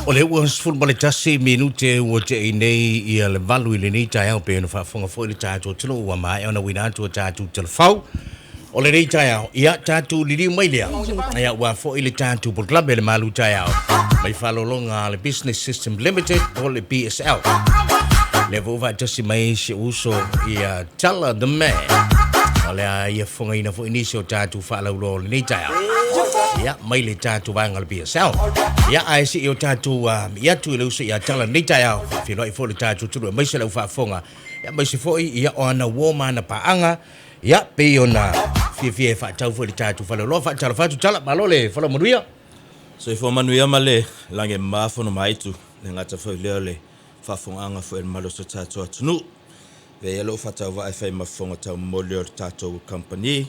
O lea ua 11 minute ua te'i nei ia le 8 i lenei taeao pei ona faafofoga foi le tatou atunuu ua maea ona uina atu a tatou telefau o lenei taeao. Ia tatou liliu mai lea, ia aua foi le tatou polokalame le malu taeao mai faalologa a le Business System Limited po o le BSL. Lea foi ua faatasi mai si ou uso ia Tala the Man. O le a ia fofogaina foi nisi o tatou faalauiloa o lenei taeao. Ia, mai le tatou vaega o le BSL. Ia, ae se i o tatou i atu i le uso ia Tala lenei taeao, faafeiloai foi le tatou atunuu aemaise lau faafofoga, ia, aemaise foi ia, o ana uo ma ana paaga, ia, pei ona fiafia e faatau foi i le tatou faleoloa. Faatalofa atu Tala, malo le folau manuia. Soifua manuia ma le lagi e mama fono ma aitu, le gata foi lea o le faafofogaaga foi a le mamalu o si o tatou atunuu. Avea ia lou faatauvaa e fai ma fofoga taumoli o le tatou kamupani,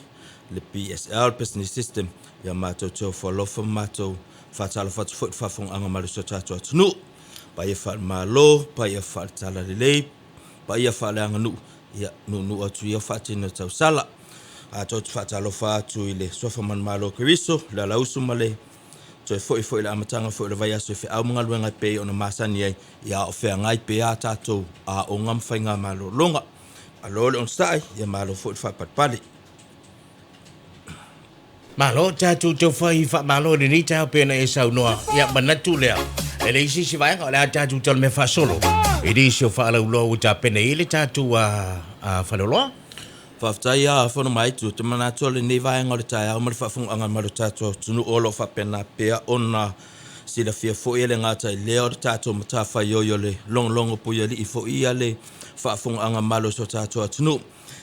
le BSL, Business System, ia matou te ofo alofa ma matou faatalofa atu foi i le faafofogaaga mamalu o si o tatou atunuu. Paia faale-Malo, paia faale-Talalelei, paia faaleaganuu, ia nuunuu atu ia faatino tausala. Atoa ou te faatalofa atu i le Suafa Manumalo o Keriso, le Alausu ma le Toe foi foi i le amataga foi o le vaiaso i feau ma galuega e pei ona masani ai, ia a o feagai pea a tatou aoga ma faigamalologa. Malo le onosai, ia malo foi le faapalepale. Malo tatou taufai faamalo i lenei taeao pei ona e saunoa. Ia manatu lea, e leai se isi vaega o le a tatou talamea faasolo i nisi o faalauiloa ua tapena i ai le tatou faleoloa. Faafetai a Fono Maitu, ou te manatu o lenei vaega o le taeao ma le faafofogaaga mai o le tatou atunuu o lo o faapena pea ona silafia foi e le gata i lea o le tatou matafaioi o le logologo puialii foi ia le faafofogaaga malu o si o tatou atunuu.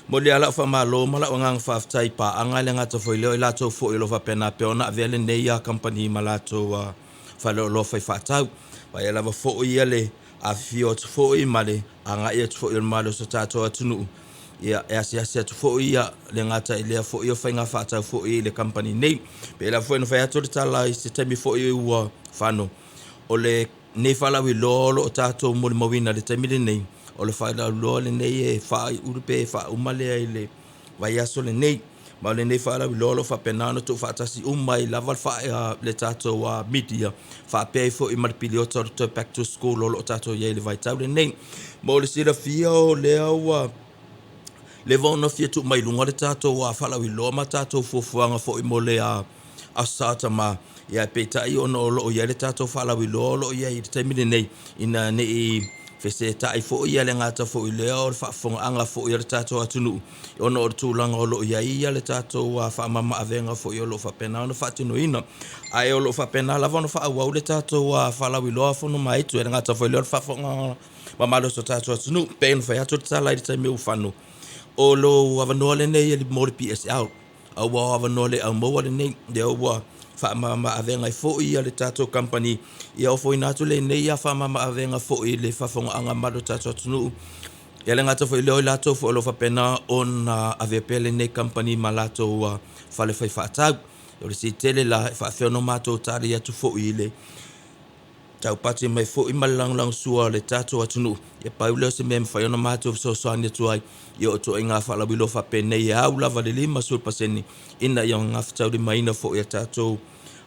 Momoli lava lau faamalo ma lau agaga faafetai i paaga e le gata foi i lea o i latou foi o lo o faapena pea ona avea lenei kamupani ma latou faleoloa fai faatau. Vaai lava foi ia le afifio atu foi ma le agai atu foi o le mamalu o si o tatou atunuu, ia, e asiasi atu foi ia le gata i lea foi o faiga faatau foi i le kamupani nei. Pei lava foi ona fai atu le tala i se taimi foi ua fano, o lenei faalauiloa o lo o tatou molimauina i le taimi lenei, o le faalauiloa lenei e faaiulu pe faauma lea i le vaiaso lenei. Ma o lenei faalauiloa o lo o faapena ona tuufaatasi uma ai lava le tatou media faapea ai foi ma le piliota o le toe back to school o lo o tatou i ai i le vaitau lenei. Mo le silafia o lea ua leva ona fia tuu mai luga le tatou faalauiloa ma tatou fuafuaga foi mo le Aso Sa Tama, ia peitai ona o lo o i ai le tatou faalauiloa o lo o i ai i le taimi lenei, ina ne i fesetai foi ia le gata foi i lea o le faafofogaaga foi a le tatou atunuu, ona o le tulaga o lo o i ai le tatou faamama-avega foi o lo o faapena ona faatinoina. Ae o lo o faapena lava ona faaauau le tatou faalauiloa Fono Maitu, e le gata foi i lea o le faafofogaaga mamalu a si o tatou atunuu. E pei ona fai atu le tala i le taimi ua fano, o lou avanoa lenei mo le PSL. Aua o avanoa le aumaua lenei, lea ua faamama-avega ai foi ia le tatou kamupani, ia ofoina atu lenei ia faamama-avega foi i le faafofogaaga mamalu o le tatou atunuu. Ia le gata foi i lea o i latou foi o lo o faapena ona avea pea lenei kamupani ma latou fale fai faatau. O le sili tele la e faafefea ona matou tali atu foi i le taupati mai foi ma le lagolagosua o le tatou atunuu, ia pau lea o se mea e mafai ona matou fesoasoani atu ai, ia o ituaiga faalauiloa faapenei e au lava le 50% ina ia gafataulimaina foi e tatou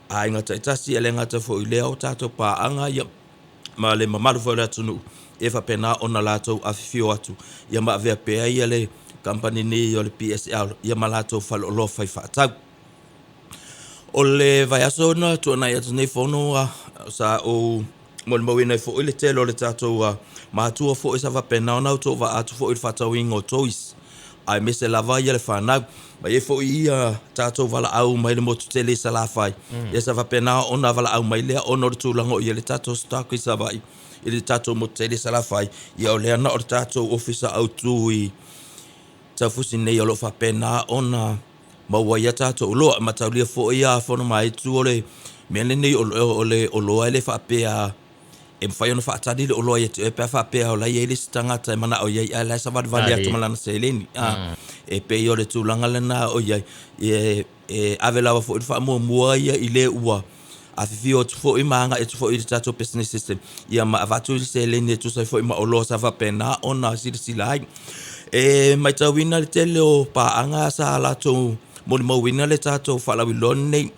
aiga taitasi, e le gata foi i lea o tatou paaga ia ma le mamalu foi o le atunuu e faapena ona latou afifio atu ia ma avea pea ia le kamupani nei o le PSL ia ma latou faleoloa fai faatau. O le vaiaso na tuanai atu nei fono sa ou molimauina ai foi le tele o le tatou matua foi sa faapena ona autovaa atu foi i le faatauina o toys aemaise lava ia le fanau. Ma e i ai foi ia tatou valaau mai le motu tele i Salafai, ia sa faapena ona valaau mai lea ona o le tulaga o i ai le tatou stock i Savaii i le tatou motu tele i Salafai, ia o lea na o le tatou ofisa autu i Taufusi nei o lo o faapena ona maua ai a tatou oloa. E mataulia foi a Fono Maitu o le mea lenei o le oloa e le faapea e mafai ona faatali le oloa ia te oe pe a faapea o la e i ai le isi tagata e manao i ai ae la e savalivali atu ma lana seleni. E pei o le tulaga lena o i ai, e ave lava foi le faamuamua ia i le ua afifio atu foi ma agai atu foi i le tatou business system ia ma avatu le seleni e tusa ai foi ma oloa sa faapena ona silasila ai. E matauina le tele o paaga sa latou molimauina le tatou faalauiloa lenei.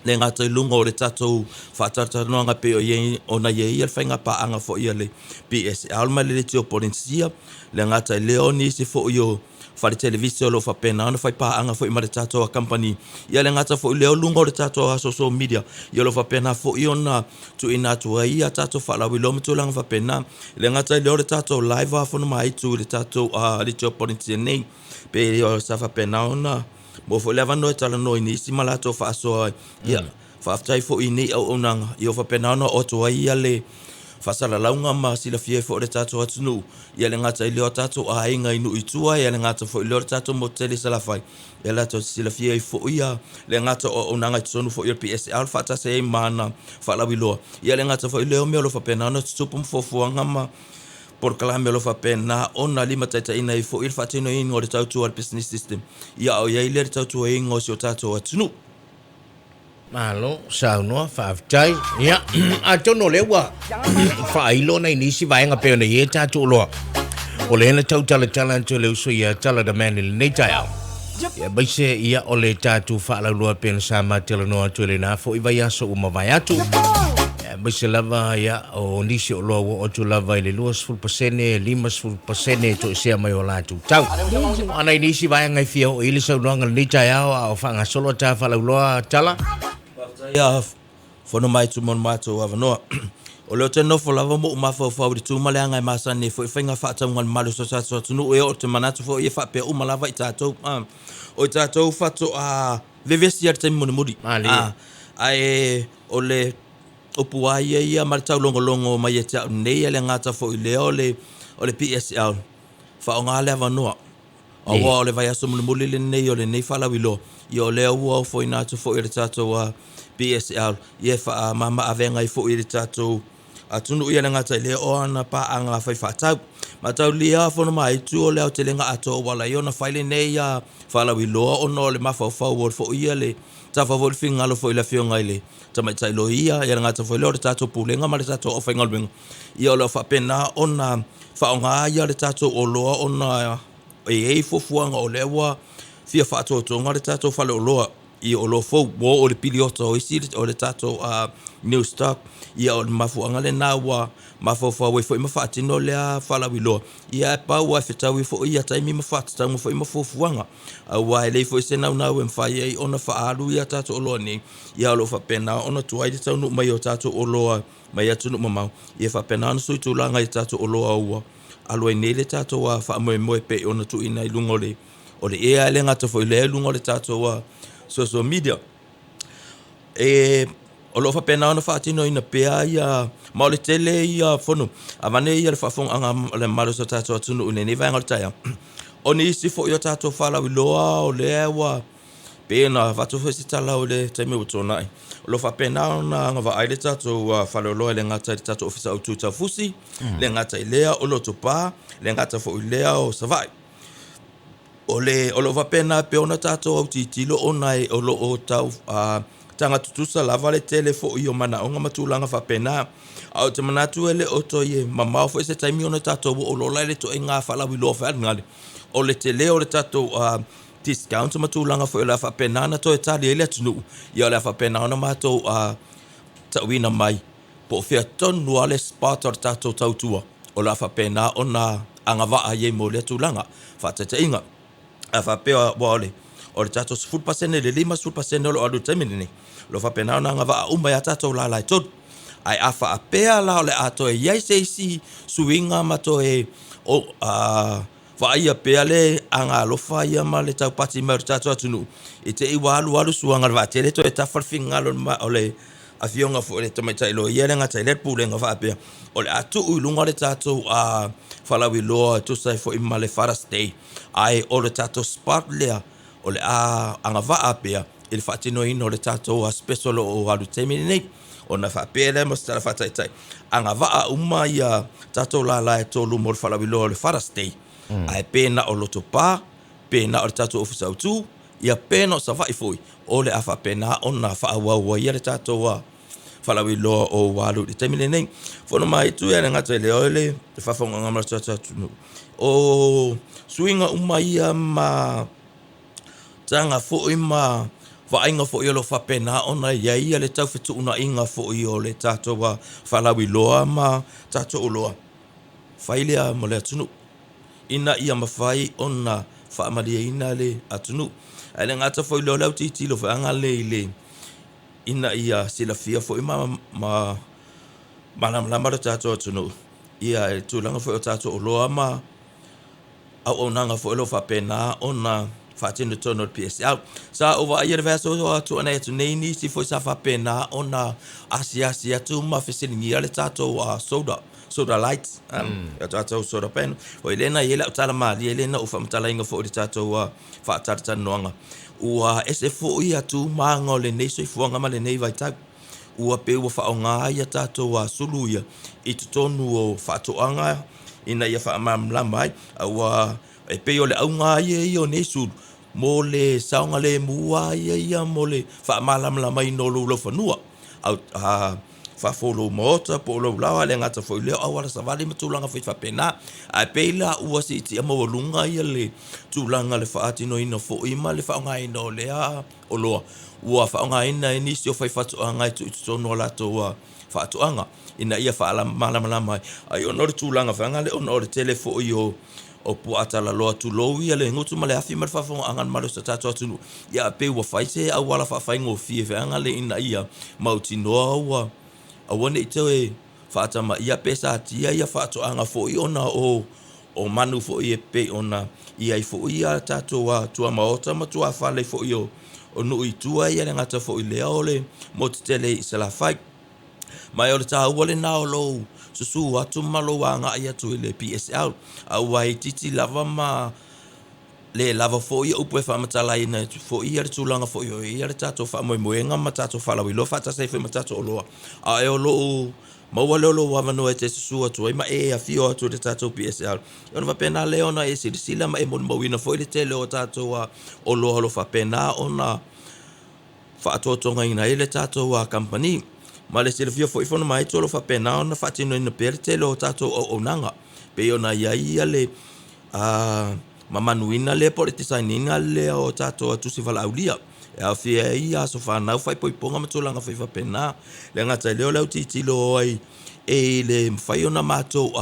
Le gata i luga o le tatou faatalatalanoaga pei o i ona i ai le faiga paaga foi a le PSL ma le Leitio Polenisia, le gata i lea o nisi foi o fale televise o lo o faapena ona fai paaga foi ma le tatou kamupani. Ia le gata foi i lea o luga o le tatou social media, ia o lo o faapena foi ona tuuina atu ai ia tatou faalauiloa ma tulaga faapena. Le gata i lea o le tatou live Fono Maitu i le tatou Leitio Polenisia nei, pei sa faapena ona Maua foi le avanoa e talanoa i nisi ma latou faasoa ai. Ia, faafetai foi i nei auaunaga, ia ua faapena ona oo atu ai le faasalalauga ma silafia ai foi e le tatou atunuu, ia le gata i lea o tatou aiga i nuu i tua, ia le gata foi i lea o le tatou motu tele i Salafai, ia latou te silafia ai foi le gata o auaunaga i totonu foi o le PSL faatasi ai ma ana faalauiloa. Ia le gata foi i lea o mea o lo o faapena ona tutupu ma fuafuaga ma polokalame o lo o faapena ona limataitaiina ai foi le faatinoina o le tautua a le business system, ia a o i ai lea le tautuaina o si o tatou atunuu. Malo saunoa, faafetai. Ia, atonu o lea ua faailo nai nisi vaega pei ona i ai tatou oloa. O lea na tau talatala atu e le uso ia Tala the Man i lenei taeao. Ia, aemaise ia o le tatou faalauiloa pei ona sa ma talanoa atu i lena foi vaiaso ua mavae atu. Aemaise lava ia o nisi oloa ua oo atu lava i le 20%, 50% e toesea mai o latou tau. O a nai nisi vaega e fia oo i ai le saunoaga i lenei taeao a o faagasolo a ta faalauiloa Tala? Faafetai a Fono mai mo le matou avanoa. O lea ou te nofo lava ma ou mafaufau i le tu ma le aga e masani ai foi faiga faatauga a le mamalu o so tatou atunuu e oo te manatu foi e faapea uma lava i tatou. O i tatou faatoa vevesi lava i le taimi mulimuli. Ae o le upu lava ia ia ma le taulogologo mai ia te au nei, e le gata foi i lea o le o le PSL, faaaoga le avanoa. Aua o le vaiaso mulimuli lenei o lenei faalauiloa, ia o lea ua ofoina atu foi e le tatou PSL, ia e faamama avega ai foi i le tatou atunuu, ia le gata i lea o ana paaga faifaatau. Mataulia Fono Maitu o le aotelega atoa ua ala ai ona fai lenei faalauiloa ona o le mafaufau o foi ia le tafa foi le finagalo foi i le Afioga i le Tamaitai Loia, ia le gata foi lea o le tatou Pulega ma le tatou aufaigaluega, ia o lo o faapena ona faaaoga ia le tatou oloa ona e i ai fuafuaga o lea ua fia faatotoga le tatou faleoloa i oloa fou ua oo i le piliota o isi o le tatou new stock. Ia o le mafuaaga lena ua mafaufau ai foi ma faatino lea faalauiloa, ia ae pau lava e fetaui foi ia taimi ma faatatauga foi ma fuafuaga, aua e leai foi se naunau e mafai ai ona faaalu ia tatou oloa nei, ia o lo o faapena ona tuai le taunuu mai o tatou oloa mai atunuu mamao, ia faapena ona sui tulaga i tatou oloa ua alu ai nei le tatou faamoemoe pei ona tuuina i luga o le o le ea, e le gata foi i lea i luga o le tatou social media. E o lo o faapena ona faatinoina pea ia, ma o le tele ia fono, avane ia le faafofogaaga a le mamalu o si o tatou atunuu i lenei vaega o le taeao. O nisi foi o tatou faalauiloa o lea ua pei ona avatu foi se tala o le taimi ua tuanai, o lo o faapena ona agavaa ai le tatou faleoloa e le gata i le tatou Ofisa Autu i Taufusi, le gata i lea o Lotopa, le gata foi i lea o Savaii. O le, o lo o faapena pea ona tatou autilotilo ona e, o lo o tau taga tutusa lava le tele foi o manaoga ma tulaga faapena. Ae ou te manatu e le o toe mamao foi se taimi ona tatou oo loa la i le ituaiga faalauiloa faaleaga o le tele o le tatou discount ma tulaga foi o le a faapena ona toe tali ai le atunuu, ia o le a faapena ona matou tauina mai po o fea tonu lava le spot o le tatou tautua o le a faapena ona agavaa i ai mo lea tulaga. Faataitaiga, a faapea aua o le o le tatou 10% i le 50% o lo o alu i le taimi lenei, o lo o faapena ona agavaa uma ai a tatou lala e tolu. Ae a faapea la o le a toe i ai se isi suiga ma toe o, vaaia pea le agaalofa ia ma le taupati mai o le tatou atunuu, i te i ua alualu suaga o le vaatele toe tafa le finagalo o le afioga foi i le tamaitai loia le gata i lea pulega faapea o le a tuu i luga le tatou faalauiloa e tusa ai foi ma le Father's Day, ae o le tatou spot lea o le a agavaa pea i le faatinoina o le tatou special o lo o alu i le taimi lenei. Ona faapea lea mo se tala faataitai, agavaa uma ia tatou lala e tolu mo le faalauiloa o le Father's Day, ae pe na o Lotopa, pe na o le tatou Ofisa Autu, ia pe na o Savaii foi, o le a faapena ona faaauau ai le tatou faalauiloa o ua alu i le taimi lenei. Fono mai tu ia le gata i lea o le faafofogaaga mai a le tatou atunuu, o suiga uma ia ma taga foi ma vaaiga foi o lo o faapena ona i ai le tau fetuunaiga foi o le tatou faalauiloa ma tatou oloa fai lea mo le atunuu ina ia mafai ona faamalieina le atunuu. Ae le gata foi i lea o le autilotilo foi lea i le ina ia silafia foi ma malamalama lo tatou atunuu ia i le tulaga foi o tatou oloa ma auaunaga foi o lo o faapena ona faatino i totonu o le PSL. Sa ou vaaia le vaiaso ua tuanai atu nei nisi foi sa faapena ona asiasi atu ma fesiligia le tatou soda, soda light, le tatou soda panel. O lea na i ai lau tala malie lea na ou faamatalaina foi i le tatou faatalatalanoaga, ua ese foi tu ma aga o lenei soifuaga ma lenei vaitau. Ua pei ua faaaoga ia tatou sulu ia i totonu o faatoaga ina ia faamalamalama ai, a ua e pei o le auga ia ia o nei sulu mo le saogalemu lava ia ia mo le faamalamalamaina o lou laufanua, fafo o lou maota po o lou laoa, e le gata foi i lea o auala savali ma tulaga foi faapena. Ae pei la ua siitia maualuga ia le tulaga o le faatinoina foi ma le faaaogaina o lea oloa ua faaaogaina e nisi o faifaatoaga e tuu i totonu o latou faatoaga ina ia faamalamalama ai. Ai ona o le tulaga foi lea ona o le tele foi o puaa talaloa tulou ia le gutu ma le afi ma le faafofogaaga a le malosi o tatou atunuu, ia pei ua fai se auala faafaigofie foi lea ina ia mautinoa ua aua ne i toe faatamaia pe satia ia faatoaga foi ona o manu foi e pei ona i ai foi ia tatou tuamaota ma tuafale foi o nuu i tua ia e le gata foi i lea o le motu tele i Salafai. Ma o le taua lena o lou susu atu ma lou agai atu i le PSL, aua e itiiti lava ma le lava foi upu e faamatalaina atu foi le tulaga foi o i ai le tatou faamoemoega ma tatou faalauiloa faatasi ai foi ma tatou oloa. Ae o lou maua lea o lou avanoa e te susu atu ai ma e afio atu i le tatou PSL, ona faapena lea ona e silasila ma e molimauina foi le tele o tatou oloa o lo o faapena ona faatotogaina ai le tatou kamupani. Ma le silafia foi Fonomaaitu o lo o faapena ona faatinoina pea le tele o tatou auaunaga, pei ona i ai le mamanuina lea po o le design ina lea o tatou tusi valaaulia e aofia ai aso fanau, faaipoipoga ma tulaga foi faapena. E le gata i lea o le autilotilo ai i le mafai ona matou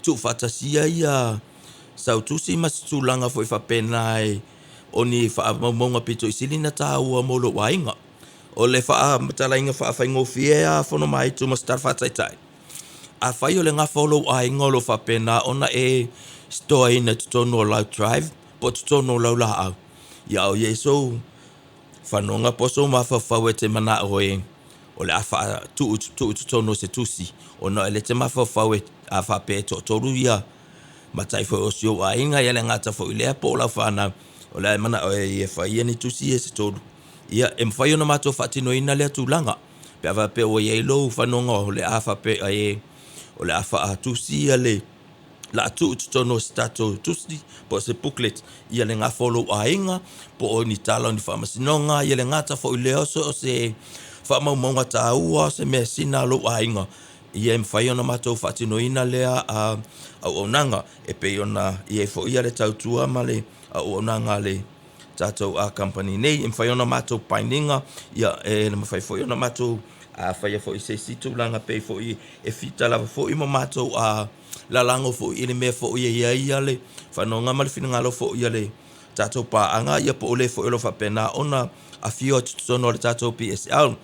tuufaatasia ia sau tusi ma se tulaga foi faapena e o ni faamaumauga pito i sili ona taua mo lou aiga. O le faamatalaina faafaigofie a Fonomaaitu ma se tala faataitai, afai o le gafa o lou aiga o lo o faapena ona e stoaina i totonu o lau drive po o totonu o lau laau, ia a o i ai sou fanoga po o sou mafaufau e te manao e o le a faatuu i totonu o se tusi, ona e le te mafaufau e a faapea e toatolu ia matai foi o si ou aiga, ia le gata foi i lea po o lau fanau, o le a e manao ai e fai ia ni tusi ia se tolu, ia e mafai ona matou faatinoina lea tulaga pe a faapea ua i ai lou fanoga o le a faapea e o le a faatusi ia le laatuu i totonu o se tatou tusi po o se booklet ia le gafa o lou aiga po o ni tala o ni faamasinoga, ia le gata foi i lea o se faamaumauga taua o se measina a lou aiga, ia e mafai ona matou faatinoina lea auaunaga e pei ona i ai foi le tautua ma le auaunaga a le tatou kamupani nei. E mafai ona matou painiga, ia e mafai foi ona matou faia foi se isi tulaga pei foi e fita lava foi ma matou lalago foi i le mea foi e i ai le fanoga ma le finagalo foi a le tatou paaga, ia po o le foi o lo o faapena ona afio atu i totonu o le tatou PSL.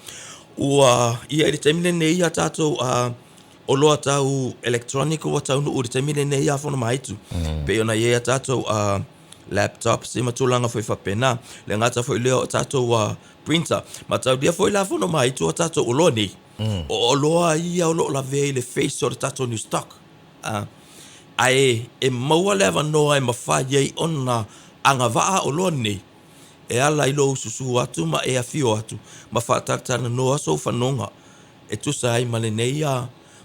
Ua i ai i le taimi lenei a tatou oloa tau electronic ua taunuu i le taimi lenei a Fonomaaitu, pei ona i ai a tatou laptops ma tulaga foi faapena. Le gata foi lea o tatou printer. Mataulia foi la Fonomaaitu o tatou oloa nei, o oloa ia o lo o lavea i le face o le tatou new stock. Ae e maua le avanoa e mafai ai ona agavaa oloa nei e ala i lou susu atu ma e afio atu ma faatalatalanoa sou fanoga e tusa ai ma lenei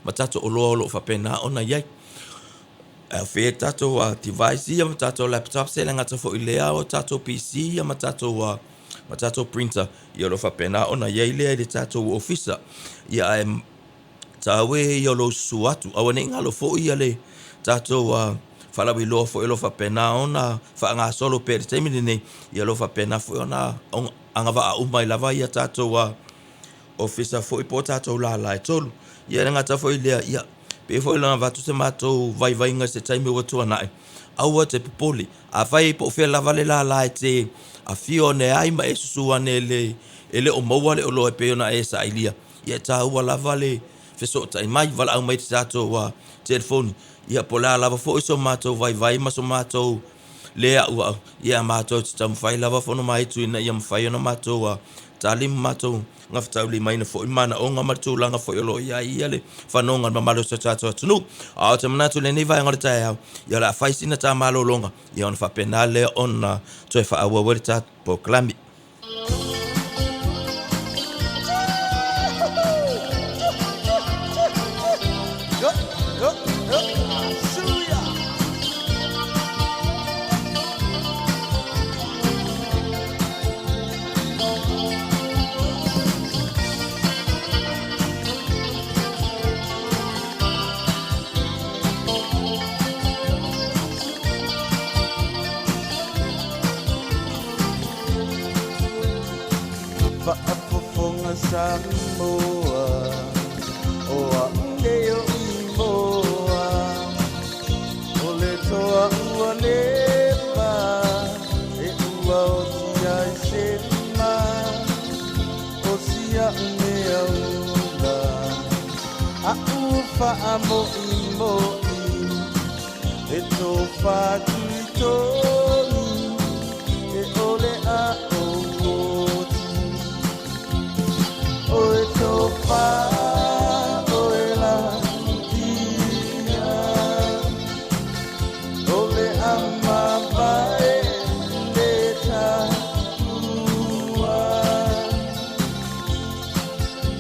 ma tatou oloa o lo o faapena ona i ai. E aofia ai tatou device ia ma tatou laptops, e le gata foi i lea o tatou PC ia ma tatou printer ia o lo o faapena ona i ai lea i le tatou ofisa. Ia ae taua ia o lou susu atu, aua ne i galo foi le tatou faalauiloa foi o lo o faapena ona faagasolo pea i le taimi lenei, ia o lo o faapena foi ona agavaa uma ai lava ia tatou Ofisa foi po o tatou lala e tolu. Ia e le gata foi i lea, ia pei foi ona avatu se matou vaivaiga i se taimi ua tuanai, aua te popole, afai po o fea lava le lala e te afio ane ai ma e susu ane e le o maua le oloa e pei ona e sailia, ia e taua lava le fesootai mai, valaau mai i le tatou telefoni, ia po o le a lava foi so matou vaivai ma so matou le auau, ia matou te taumafai lava fono ma itu ina ia mafai ona matou tali ma matou gafataulimaina foi manaoga ma le tulaga foi o lo o i ai ia le fanoga i le mamalu o si o tatou atunuu. Ae ou te manatu i lenei vaega o le taeao, ia o le a fai sina ta malologa, ia ona faapena lea ona toe faaauau ai le ta polokalame. Faafofoga Samoa, o au nei o Imoa, o le toa ua leva, e ua oti ai se ma, o si a'u mea ula, a'u faamo'imo'i, e tofa tuitonu, e ole a oti. O e tofa o e la tia, o le ama vai le taua.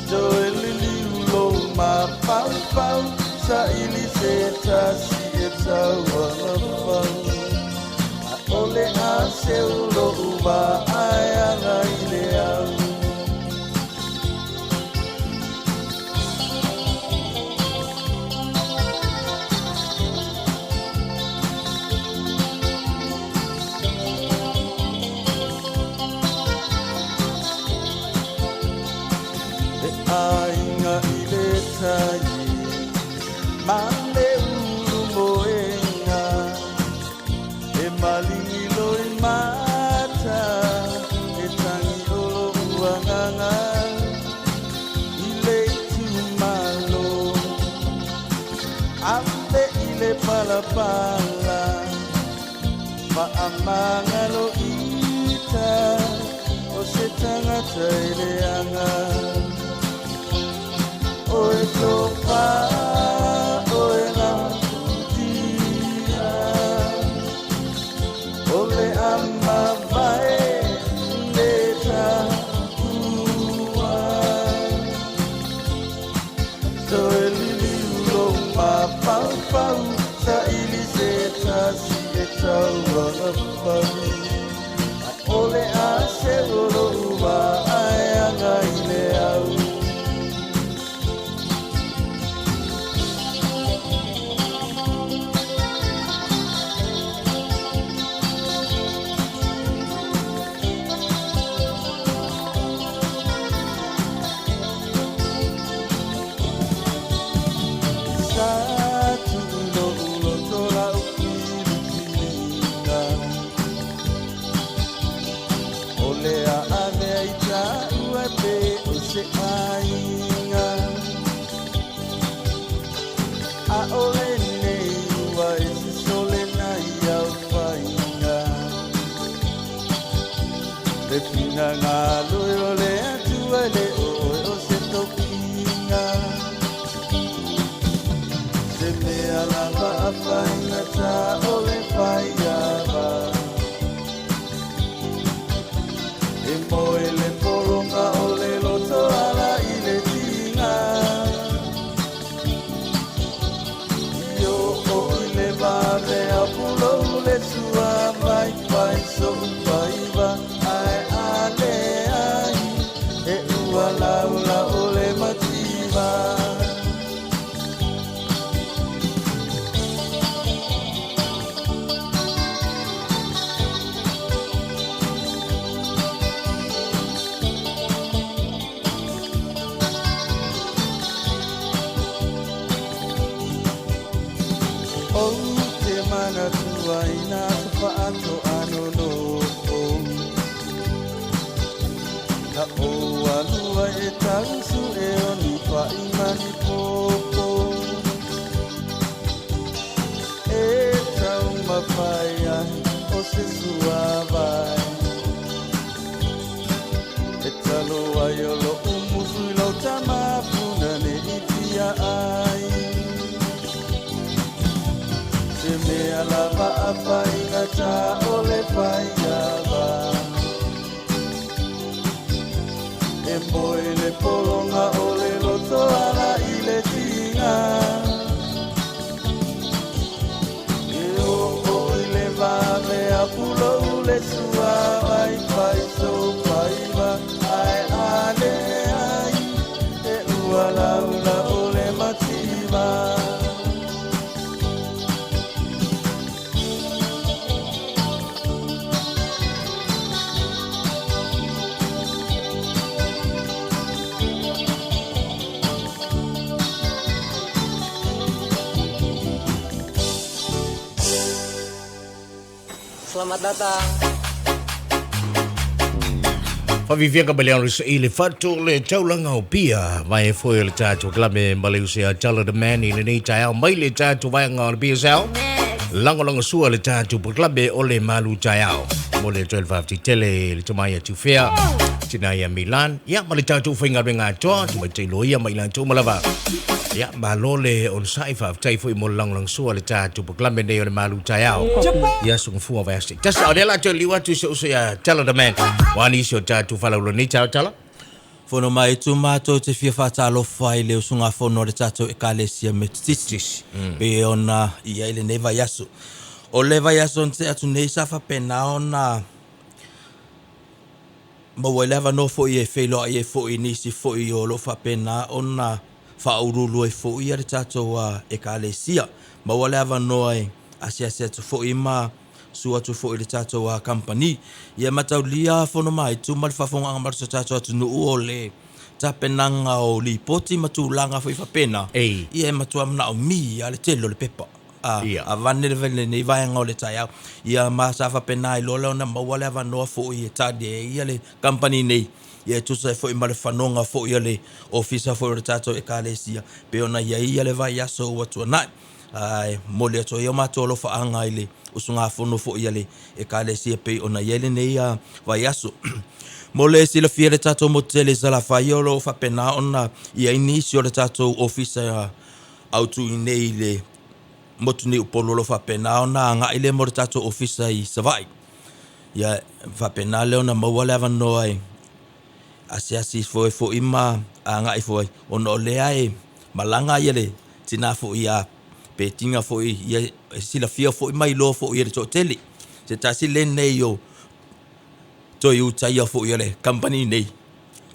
Toe liliu lo mafaufau, sa ili se tasi e tauana fau. A ole a se ulo uva ai aga i le au. E aiga i le tai, ma le ulu moenga, e malingi loi mata, e tangi olo uanganga, i le itumalo, ave i le palapala, faamagalo ita, o se tagata i le aga. O e tofa, o e lautia, o le ama vai le taua. Toe liliu lo mafaufau, sa ili se tasi e tauana fau. A ole a se olo ua ai aga i le au. Sa tuulo ulo tola u filifiliga, o le a avea i taua pe o se aiga. A ole nei ua e sisole nai au faiga. Le finagalo e o le Atua le oe o se tofiga. Se mea lava a faigata o le faiava. E moe le pologa o le loto ala i le tiga. I o o i le vave a pulou le sua vai fai so faiva ai ale ai e ua laula o le mativa. Ou te manatua i nā aso faatoa nonofo. Na ou alu ai e tau sue o ni paʻi ma ni pōpō. E taumafai ai o se suāwai. E talo ai o loʻu musu i lou tama puna ne i fia ai. Se mea lava a faigata o le faiava. E moe le pologa o le loto ala i le tiga. E oo i le vave a pulou le suāwai fai sou faiva ae a leai e ua laula o le mativa. Selamat datang. Faaviviga ma le Alo i le fatu le taulaga o Apia vai foi o le tatou kalape ma le uso ia Tala the Man i lenei taeao mai le tatou vaega o le BSL. Lagolagosua le tatou polokalame o le malu taeao. Momoli atu ai le faafetai tele i le tama ia Tufea, tina ia Milan, ia ma le tatou faigaluega atoa, tamaitai loia ma i latou uma lava. Ia, malo le onosai, faafetai foi mo le lagolagosua le tatou polokalame nei o le malu taeao. Ia sugafua vaiaso taitasi. A o lea o le a toe liu atu i si ou uso ia Tala the Man, aua nisi o tatou faalauiloa nei taeao Tala. Fono mai tu matou te fia faatalofa i le usugafono a le tatou Ekalesia Metotisi pei ona i ai lenei vaiaso. O le vaiaso na tea atu nei sa faapena ona maua ai le avanoa foi e feiloai ai foi i nisi foi o lo o faapena ona faauluulu ai foi le tatou Ekalesia. Maua le avanoa e asiasi atu foi ma Susu atu foi i le tatou kamupani. Ia mataulia fono ma itu ma le faafofogaaga mai o si o tatou atunuu o le tapenaga o lipoti ma tulaga foi faapena, ia e matua manaomia lava le tele o le pepa. Avane lenei vaega o le taeao. Ia ma sa faapena ai loa lea ona maua le avanoa foi e tali ai le kamupani nei, ia e tusa ai foi ma le fanoga foi a le Ofisa foi o le tatou Ekalesia pei ona i ai le vaiaso ua tuanai. Ae momoli atu ai o matou alofaaga i le usugafono foi a le Ekalesia pei ona i ai lenei vaiaso. Mo le silafia e le tatou motu tele i Salafai o lo o faapena ona i ai nisi o le tatou ofisa autu i inei i le motu nei Upolu o lo o faapena ona agai lea mo le tatou ofisa i Savaii. Ia faapena lea ona maua le avanoa e asiasi ifo ai foi ma agai ifo ai, ona o lea e malaga ia le tina foi ia Petinga foi, ia e silafia foi ma iloa foi e le toatele. Se tasi lenei o toe utaia foi o le kamupani nei,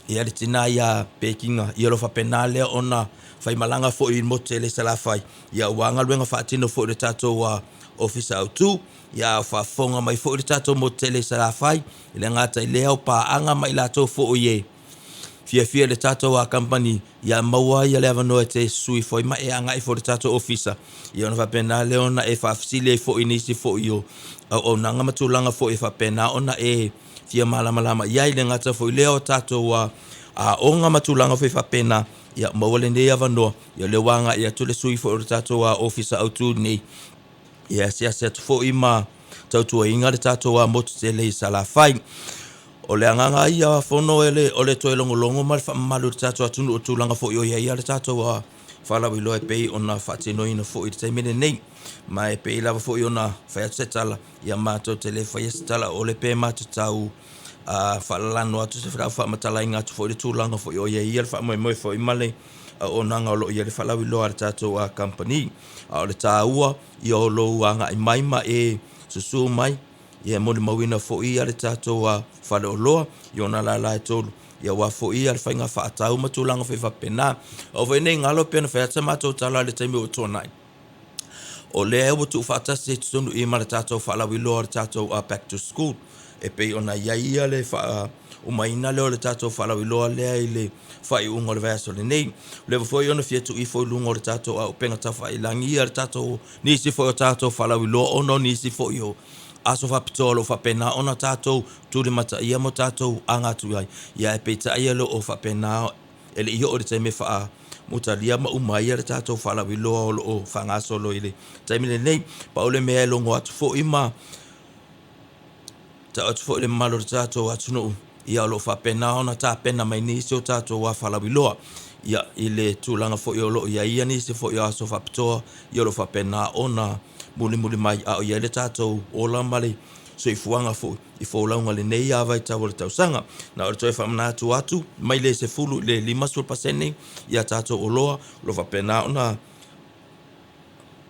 ia le tina ia Petinga, ia o lo o faapena lea ona faimalaga foi i le motu tele i Salafai, ia aua galuega faatino foi i le tatou Ofisa Autu. Ia a o faafofoga mai foi le tatou motu tele i Salafai, E le gata i lea o paaga ma i latou foi e fiafia i le tatou a kamupani, ia maua ai le avanoa e te sui foi ma e agai foi i le tatou ofisa, ia ona faapena lea ona e faafesili ai foi i nisi foi o auaunaga ma tulaga foi e faapena ona e fia malamalama i ai. E le gata foi i lea o tatou aoga ma tulaga foi faapena, ia maua lenei avanoa, ia o lea ua agai atu le sui foi o le tatou ofisa autu nei, Ia asiasi atu foi ma tautuaina le tatou motu tele i Salafai. O le agaga ia fono e le, o le toe logologo ma le faamamalu i le tatou atunuu i tulaga foi o i ai le tatou faalauiloa e pei ona faatinoina foi i le taimi lenei. Ma e pei lava foi ona fai atu se tala, ia matou te le faia se tala ʻole pe matou tau faalalano atu se faamatalaina atu foi i le tulaga foi o i ai le faamoemoe foi ma le auaunaga o lo o i ai le faalauiloa a le tatou kamupani. A o le taua ia o lou agai mai ma e susu mai, ia e molimauina foi ia le tatou faleoloa i ona lala e tolu, ia aua foi ia le faiga faatau ma tulaga foi faapena. Aua foi ne i galo pei ona fai atu sa matou tala i le taimi ua tuanai, o lea ua tuufaatasi ai totonu i i ma le tatou faalauiloa o le tatou Back to School e pei ona i ai ia le umaina lea o le tatou faalauiloa lea i le faaiuga o le vaiaso lenei. Ua leva foi ona fia tuu ifo i luga o le tatou auupega taufailagi ia le tatou nisi foi o tatou faalauiloa ona o nisi foi o aso faapitoa o lo o faapena ona tatou tulimataia ma tatou aga atu i ai. Ia ae peitai e le o faapena e le i oo i le taimi e faamutalia ma uma ai le tatou faalauiloa o lo o faagasolo i le taimi lenei. Pau le mea e logo atu foi ma tau atu foi i le mamalu o le tatou atunuu, ia o lo o faapena ona tapena mai nisi o tatou faalauiloa ia i le tulaga foi o lo o i ai nisi foi o aso faapitoa ia o lo o faapena ona mulimuli mai a o i ai le tatou ola ma le soifuaga foi i folauga i lenei vaitau o le tausaga. Na o le toe faamanatu atu mai le 10 i le 50% ia tatou oloa o lo o faapena ona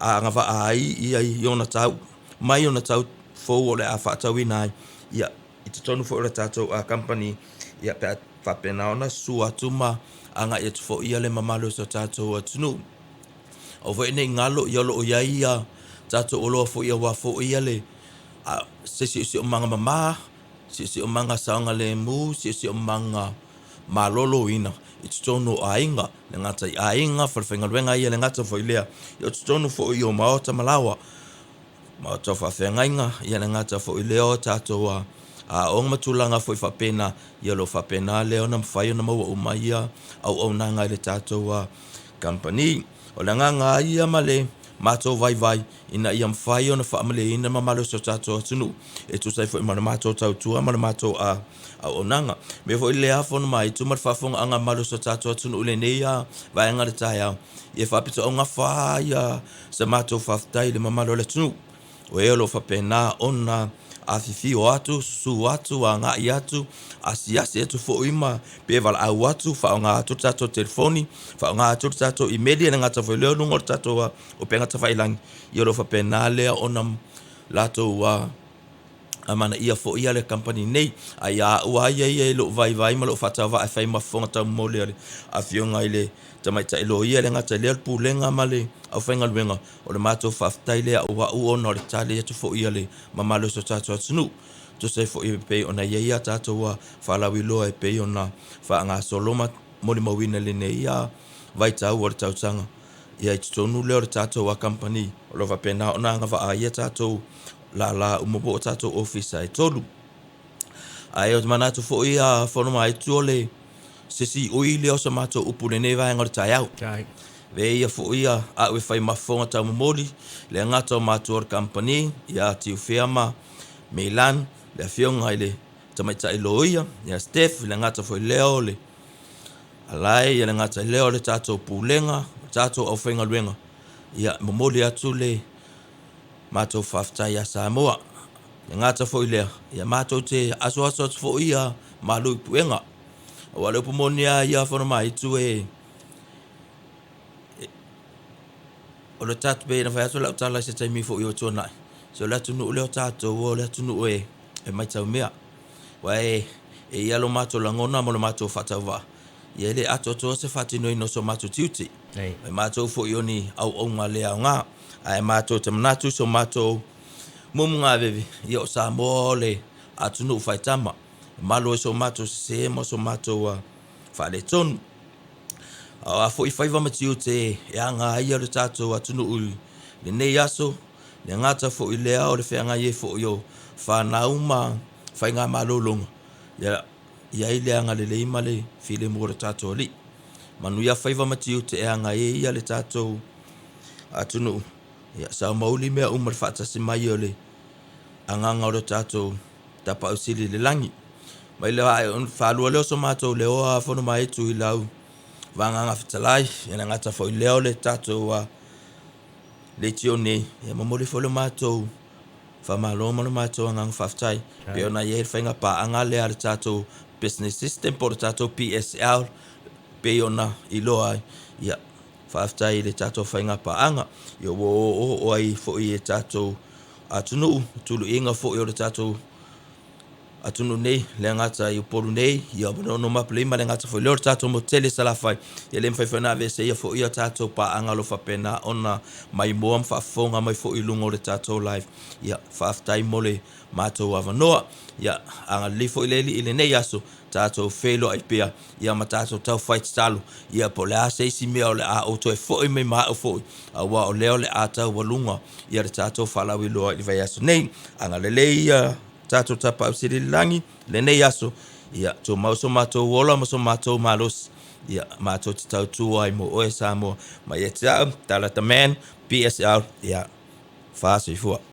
agavaa ai ia i ona tau mai ona tau fou o le a faatauina ai ia i totonu foi o le tatou kamupani ia pe a faapena ona susu atu ma agai atu foi ia le mamalu o si o tatou atunuu. Aua foi ne i galo ia o lo o i ai ia tatou oloa foi aua foi ia le se siosiomaga mama, siosiomaga saogalemu, siosiomaga maloloina i totonu o aiga, e le gata i aiga, falefaigaluega ia, e le gata foi i lea, ia o totonu foi o maota ma laoa, maota o faafeagaiga, ia e le gata foi i lea o tatou aoga ma tulaga foi faapena, ia o lo o faapena lea ona mafai ona maua uma ia auaunaga i le tatou kamupani. O le agaga lava ia ma le matou vaivai ina ia mafai ona faamalieina le mamalu o si o tatou atunuu e tusa ai foi ma le matou tautua ma le matou auaunaga. Mea foi lea fono ma itu ma le faafofogaaga mamalu o si o tatou atunuu i lenei vaega o le taeao, ia faapitoaugafa ia se matou faafetai i le mamalu o le atunuu o e o lo o faapena ona afifio atu, susu atu, agai atu, asiasi atu foi ma pe valaau atu, faaaoga atu le tatou telefoni, faaaoga atu le tatou imeli, e le gata foi i lea o luga o le tatou upega tafailagi, ia o lo o faapena lea ona latou amanaia foi le kamupani nei. A ia au lava ia ia i lou vaivai ma lou faatauvaa e fai ma fofoga taumoli a le Afioga i le Tamaitai Loia, e le gata i lea o le Pulega ma le aufaigaluega, o le matou faafetai lea o au ona o le tali atu foi a le mamalu o si o tatou atunuu. E tusa ai foi e pei ona i ai a tatou faalauiloa e pei ona faagasolo ma molimauina i lenei vaitau o le tausaga ia i totonu lea o le tatou kamupani o lo o faapena ona agavaa ai a tatou lala uma po o tatou ofisa e tolu. Ae ou te manatu foi a fono mai atu o le se siui lea o se matou upu i lenei vaega o le taeao. Avea ia foi a au e fai ma fofoga taumomoli, le gata o matua o le kamupani ia Tiufea ma Meilan, le afioga i le tamaitai loia ia Steph, le gata foi lea o le Alae, ia le gata i lea o le tatou Pulega, o le tatou aufaigaluega, ia momoli atu le matou faafetai ia Samoa. Le gata foi lea, ia matou te asuasu atu foi ia malu i puega. Aua o le upu moni lava ia Fonomaitu e o le tatou pei ona fai atu lau tala i se taimi foi ua tuanai, se o le atunuu lea o tatou o le atunuu e matau mea. Aua e i ai lo matou lagona ma lo matou faatauvaa, ia e le atoatoa se faatinoina o so matou tiute. E matou foi o ni auauna le aoga, ae matou te manatu i so matou mumugaveve, ia o Samoa o le atunuu faitama, e malu ai so matou sese ma so matou faaletonu. A o a foi faiva ma tiute e aga ai lo tatou atunuu i lenei aso, le gata foi i lea o le feagai ai foi o fanau ma faigamalologa, ia i ai le agalelei ma le filemu o le tatou Alii. Manuia faiva ma tiute e aga ai le tatou atunuu, ia saumauli mea uma i le faatasi mai o le agaga o le tatou Tapaau Sili i le lagi. Mai le faalua lea o so matou leo a fono mai Tuilau Vagaga Fetalai, ia le gata foi lea o le tatou leitio nei, ia momoli foi le matou faamalo ma le matou agaga faafetai pei ona i ai le faiga paaga lea a le tatou business system po o le tatou PSL pei ona iloa ai. Ia, faafetai i le tatou faiga paaga, ia ua oooo ai foi e tatou atunuu tuluiga foi o le tatou. atunuu nei, le gata i Upolu nei, ia ma Nonu ma Apalei ma le gata foi lea o le tatou motu tele i Salafai. Ia le mafai foi ona aveeseia foi a tatou paaga o lo o faapena ona maimoa ma faafofoga mai foi i luga o le tatou live. Ia, faafetai mo le matou avanoa. Ia, agalelei foi le Alii i lenei aso, tatou feiloai pea, ia ma tatou taufai tatalo, ia po o le a se isi mea o le a ou toe foi mai ma au foi, aua o lea o le a taualuga ia le tatou faalauiloa i le vaiaso nei. Agalelei ia tatou Tapaau Sili i le Lagi lenei aso, ia tumau so matou ola ma so matou malosi, ia matou te tautua ai mo oe Samoa. Mai ia te au, Tala the Man, PSL, ia, fa soifua.